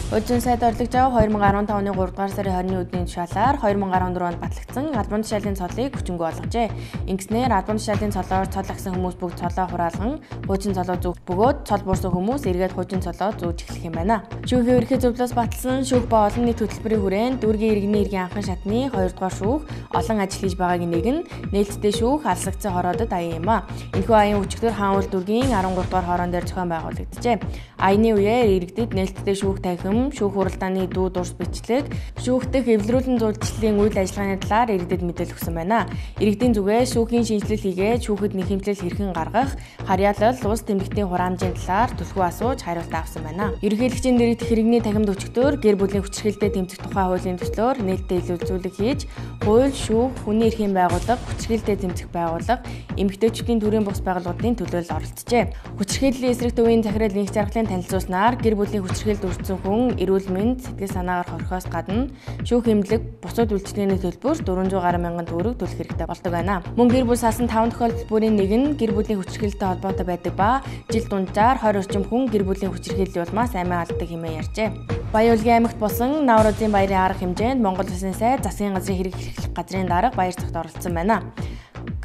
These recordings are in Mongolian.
Хуулийн сайд орлогч 2015 оны 3 дугаар сарын 20-ны өдрийн тушаалаар 2014 онд батлагдсан албан тушаалын цолыг хүчингүй болгожээ. Ингэснээр албан тушаалын цолоор цол агсан хүмүүс бүгд цолоо хураалган хуучин цолоо зүүх бөгөөд цол буурсан хүмүүс эргээд хуучин цолоо зүүж эхлэх юм байна. Шүүхийн ерөнхий зөвлөлөөс баталсан шүүх ба олон нийт хөтөлбөрийн хүрээнд дүүргийн иргэний эргийн анхан шатны 2 дугаар шүүх олон ажил хийж байгаагийн нэг нь нээлттэй шүүх алсагдсан хороодод аян юм а. Энэхүү аян өчигдөр хаан уул дүүргийн 13 дугаар хороон дээр зохион байгуулагджээ. Аяны үеэр иргэдэд нээлттэй шүүх танхим, шүүх хуралдааны дүү дурс бичлэг, шүүхтэх эвлэрүүлэн зуулчлалын үйл ажиллагааны талаар иргэдэд мэдээлэл өгсөн байна. Иргэдийн зүгээс шүүхийн шинжилэл хийгээд шүүхэд нэхэмжлэл хэрхэн гаргах, харьяалал, улс тэмдэгтийн хураамжийн талаар түлхүү асууж хариулт авсан байна. Ерөнхийлөгчийн дэрэгдэх хэрэгний танхимд өчигдөр гэр бүлийн хүчирхийлэлтэд тэмцэх тухай хуулийн төслөөр нээлттэй илүүцүүлэг хийж, хууль, шүүх, хүний эрхийн байгууллага, хүчирхийлэлтэд тэмцэх байгууллага, эмэгтэйчүүдийн төрийн бус байгууллагуудын төлөөлөл оролцжээ. Хүчирхийллийн эсрэг төвийн захирал Инх жаргалын танилцуулснаар гэр бүлийн хүчирхийлэлд өртсөн хүн эрүүл мэнд, сэтгэл санаагаар хорхоос гадна шүүх эмнэлэг, бусад үйлчилгээний төлбөр 400 гаруй мянган төгрөг төлөх хэрэгтэй болдог байна. Мөн гэр бүл салсан 5 тохиолдол бүрийн нэг нь гэр бүлийн хүчирхийлэлтэй холбоотой байдаг ба жил дунджаар 20 орчим хүн гэр бүлийн хүчирхийллийн улмаас амиа алддаг хэмээн ярьжээ. Баян-Улгийн аймагт болсон Наврозын баярын арга хэмжээнд Монгол Улсын сайд засгийн газрын хэрэг эрхлэх газрын дарга баяр цагт оролцсон байна.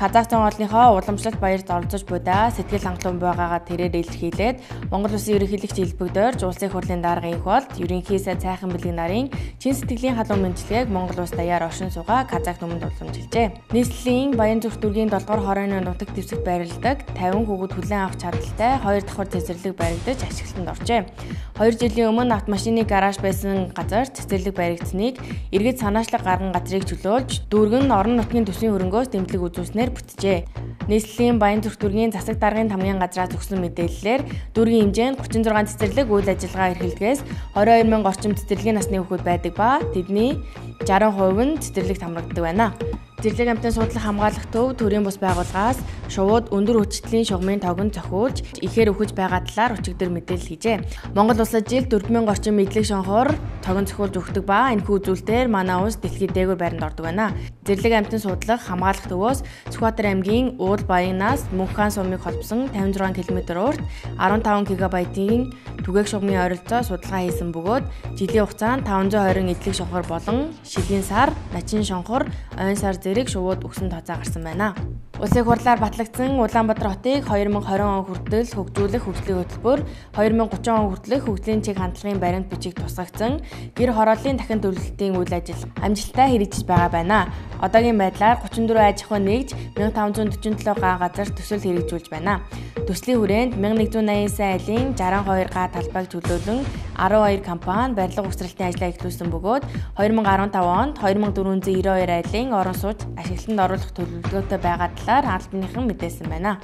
Казахстан олныхоо уламжлалт баярт оролцож буйдаа сэтгэл хангалуун байгаагаа тэрээр илэрхийлээд Монгол Улсын ерөнхийлөгч Илбэг Дорж, Улсын их хурлын дарга инх болд ерөнхий сайд Сайхан бэлгийн нарын чин сэтгэлийн халуун мэндчилгээг Монгол улс даяар оршин суугаа Казах түмэнд уламжилжээ. Нийслэлийн Баян-Зүрх дүүргийн 7 дугаар хорооны нутаг дэвсэгт байрладаг 50 хүүхэд хүлээн авах чадaltaй 2 давхар цэцэрлэг баригдаж ашиглалтанд оржээ. 2 жилийн өмнө автомашины гараж байсан газар цэцэрлэг баригдсныг иргэд санаачлаг гарган газрыг чөлөөлж дүүрэг нь орон нутгийн төсвийн хөрөнгөөс дэмжлэг үзүүлснээр бүтжээ. Нийслэлийн Баян-Зүрх дүүргийн засаг даргын тамгын газраас өгсөн мэдээллээр дүүргийн хэмжээнд 36 цэцэрлэг үйл ажиллагаа эрхэлдгээс 22 мянга орчим цэцэрлэгийн насны хүүхэд байдаг ба тэдний 60% нь цэцэрлэг хамрагддаг байна. Зэрлэг амьтан судлах хамгаалах төв төрийн бус байгууллагаас шувууд өндөр хүчтэлийн шугамын тогон зохиулж ихээр өхөж байгаа талаар өчигдөр мэдээлэл хийжээ. Монгол улсад жил 4000 орчим мэдлэг шонхоор тогон зохиулж өгдөг ба энэхүү үзүүлэлтээр манай улс дэлхийд дээгүүр байранд ордог байна. Зэрлэг амьтан судлах хамгаалах төвөөс Сүхбаатар аймгийн Уул Баянаас Мөнх хаан сумыг холбосон 56 км урт 15 гигабайтын түгээх шугамын ойролцоо судалгаа хийсэн бөгөөд жилийн хугацаанд 520 эдлэг шонхор болон шилийн сар, начин шонхор, ойн сар зэрэг шувууд өгсөн тооцоо гарсан байна. Улсын хурлаар батлагдсан Улаанбаатар хотыг 2020 он хүртэл хөгжүүлэх хөгжлийн хөтөлбөр, 2030 он хүртэлх хөгжлийн чиг хандлагын баримт бичиг тусгагдсан гэр хорооллын дахин төлөвлөлтийн үйл ажил амжилттай хэрэгжиж байгаа байна. Одоогийн байдлаар 34 аж ахуй нэгж 1547 га газар төсөл хэрэгжүүлж байна. Төслийн хүрээнд 1189 айлын 62 га талбайг төлөөлөн 12 компани барилга угсралтын ажлаа эхлүүлсэн бөгөөд 2015 онд 2492 айлын орон сууц ашиглалтанд оруулах төлөвлөгөөтэй байгаа талаар албаныхан мэдээлсэн байна.